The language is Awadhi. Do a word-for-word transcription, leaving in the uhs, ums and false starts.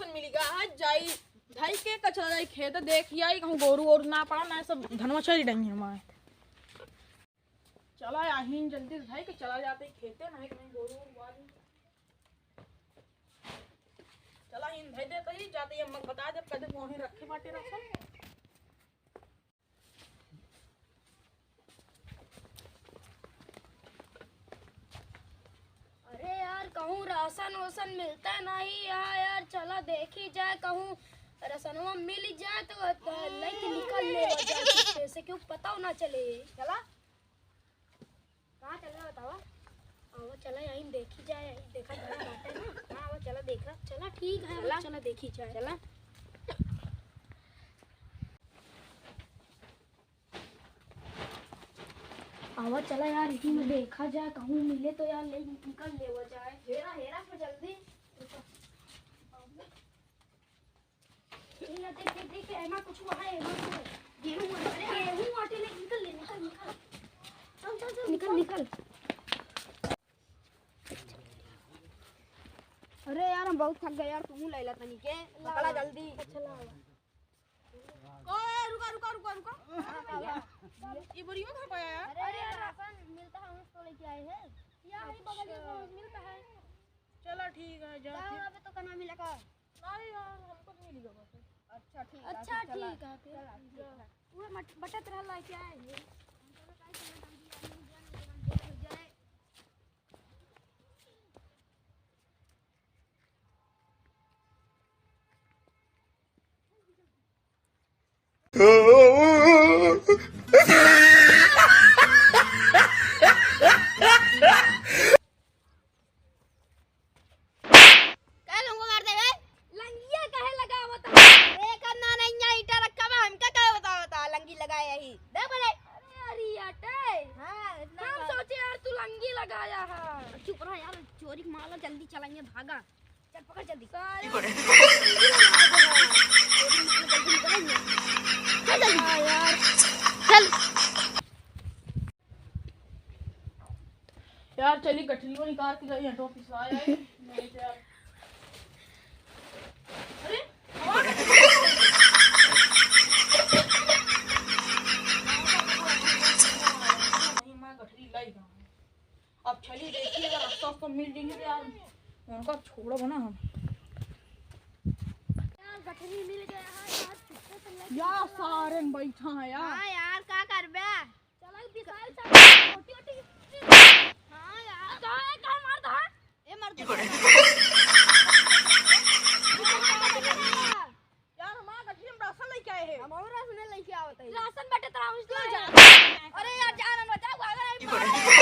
मिल गया है, जाई धई के कचरा जाई खेत, देखी आई कहूँ गोरू ओरू ना पड़ा, ना सब धनवा चरी डंगी हमारे। चला आहिन जल्दी धई के चला जाते खेते, नहीं कहीं गोरू ओरू बाज। चला आहिन धई दे कही जाते, ये मग बता दे कदे वहीं रखे बाटे रखल। अरे यार, कहूँ राशन वासन मिलता नहीं यहाँ यार, चला देखी जाए, कहूँ राशनवा मिल जाए तो, तो लेके निकल ले जाए, कैसे क्यों पता ना चले। चला। कहाँ चल रहा बतावा? आवा चला, यहीं देखी जाए, यहीं देखा जाए बाटे ना। हाँ, आवा चला देखा। चला ठीक है, चला। चला देखी जाए। चला। आवा चला यार, इसी में देखा जाए, कहूँ मिले तो यार ले निकल लेवा जाए। हेरा, हेरा फिर जल्दी। ये देख, देख, देख, एमा कुछ हुआ है, एमा कुछ है। गेहूं है, अरे गेहूं आटे ले, निकल ले, निकल, निकल। चल, चल, चल, निकल, निकल। अरे यार, हम बहुत थक गए यार, तुम ले ला तनी के, पकड़ा जल्दी। अच्छा, ला। ओए, रुका, रुका, रुका, रुका। हाँ, हाँ, हाँ। ये बोरियो कहाँ पाया यार? अरे यार, राशन मिलता है, हम उसको लेके आए हैं। यहाँ ही बगल में अच्छा। मिलता है। चला ठीक है, जा क्या फिर। हुआ, अबे तो कना मिला का? नहीं यार, हमको नहीं मिलेगा बस। अच्छा, ठीक है, अच्छा, फिर चला। ठीक है, फिर। चला, ठीक है। वो मट-, बटत रहला क्या है ये? का तुमको मार दे बे? लंगिया काहे लगावत है? एक अन्ना नैया ईटा रखा बा, हमका काहे बतावत है? लंगी लगाए यही। दे बोले। अरे यार, ये अटे। हाँ, इतना हम बा। सोचे यार, तू लंगी लगाया है। चुप रह यार, चोरी के माल जल्दी चलाएंगे, भागा। चल, पकड़ जल्दी। सारे चल जल्दी। हाँ यार। चल। यार, चली गठरियो निकाल के जाई, हटो, पिसवा जाए। नहीं तो यार। अरे, हमारा गठरी। नहीं, मैं गठरी लाई कहाँ है? अब चली देखी, अगर रास्ता उसको मिल जाएंगे तो यार, उनका छोड़ा बना हम। यार, गठरी मिल गया है, यार, कितने से लेके यार, निकला है? सारे में बैठा है यार। हाँ यार, का करबे? चला, बिसाल, चल, रोटी, रोटी। हाँ यार। कहाँ है, कहाँ मार दो, हाँ? ए, मार दो। यार, हमारा गठरी में राशन लेके आए हैं। हम और राशन लेके आवत है। राशन बटे तोरा, हम इसलिए जा। अरे यार, जान बचाओ, अगर हम मारे।